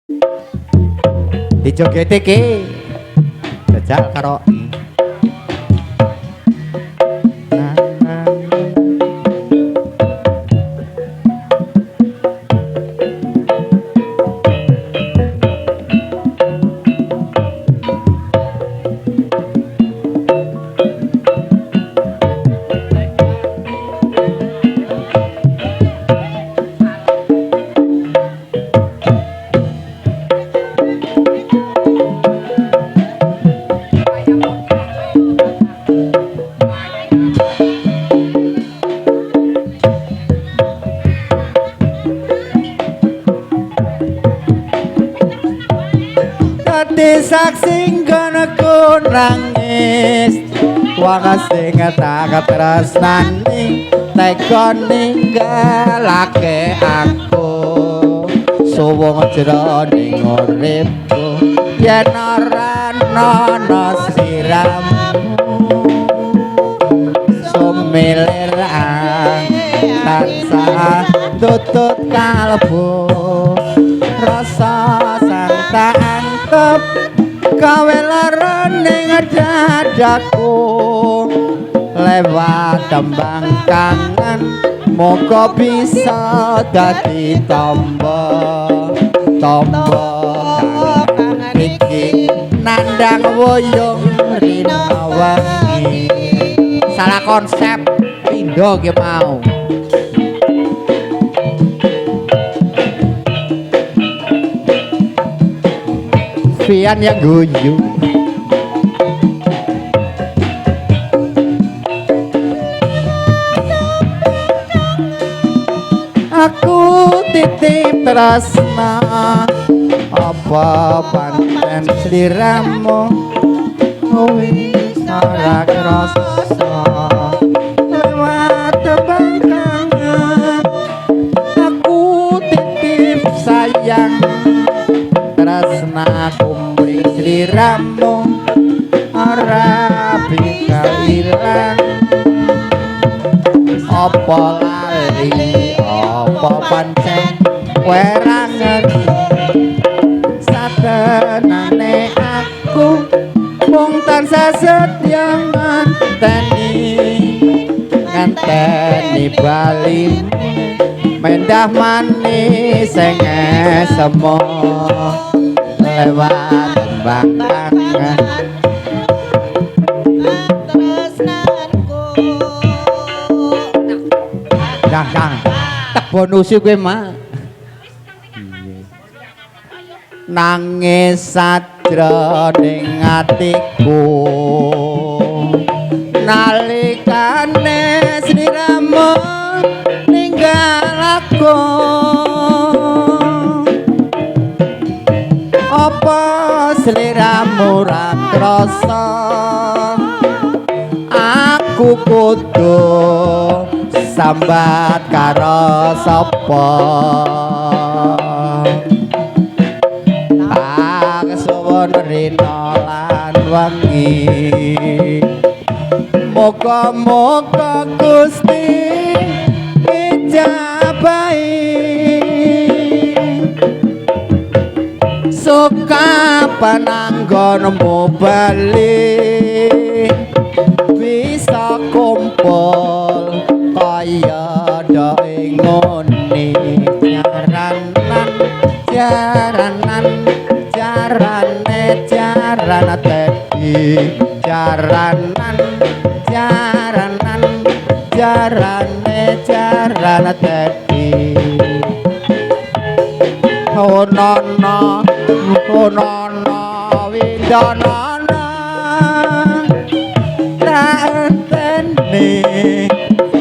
Dijogete ki. Jajal karo saksi nggonku nangis wong sing tak tresnani tega ninggalake aku suwung jroning uripku yen ora ana sliramu sumilir tansah tutut kalbu rasa sang tak antep gawe lara ning dadaku lewat tembang kangen moga bisa dadi tombo tombo kangen iki nandang wuyung rina wengi. Salah konsep pindho ki mau. Pian yang guyu. Aku titip tresna apa pancen sliramu wis ora krasa lewat tembang kangen aku titip sayang tresna kumpring sliramu ora bisa ilang apa lali apa pancen kowe ra ngerti satenane aku mung tansah setya ngenteni ngenteni balimu mendah manis sing esemo lewat tembang kangen tresnanku. Dah dah tak bonusi kowe mah. Nangis sajroning atiku nalikane sliramu ninggal aku apa sliramu ra krasa aku kudu sambat karo sapa tak suwun rina lan wengi muga-muga Gusti ijabahi suka pananggonmu bali bisa kumpul kaya doe ngene jaranan jaranan jarane jaran tedi jaranan jaranan jarane jaran tedi onono onono widonana tak enteni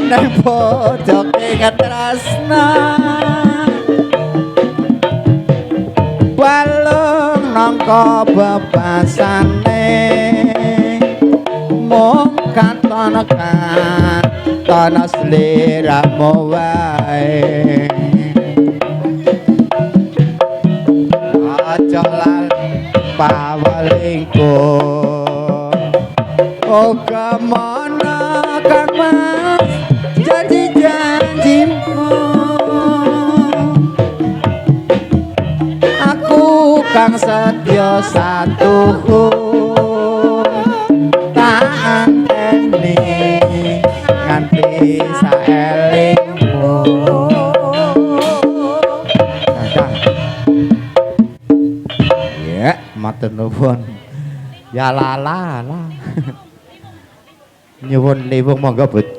nang pojoke katresna balung nangka bebasane mung katon katon sliramu wae aja lali pawelingku uga mana kang mas janji-janjimu aku Kang setya satuhu tak anteni nganti saelingmu. Kakang. Ya, matur nuwun. Ya la la la. Nyuwun lewung monggo, Bu.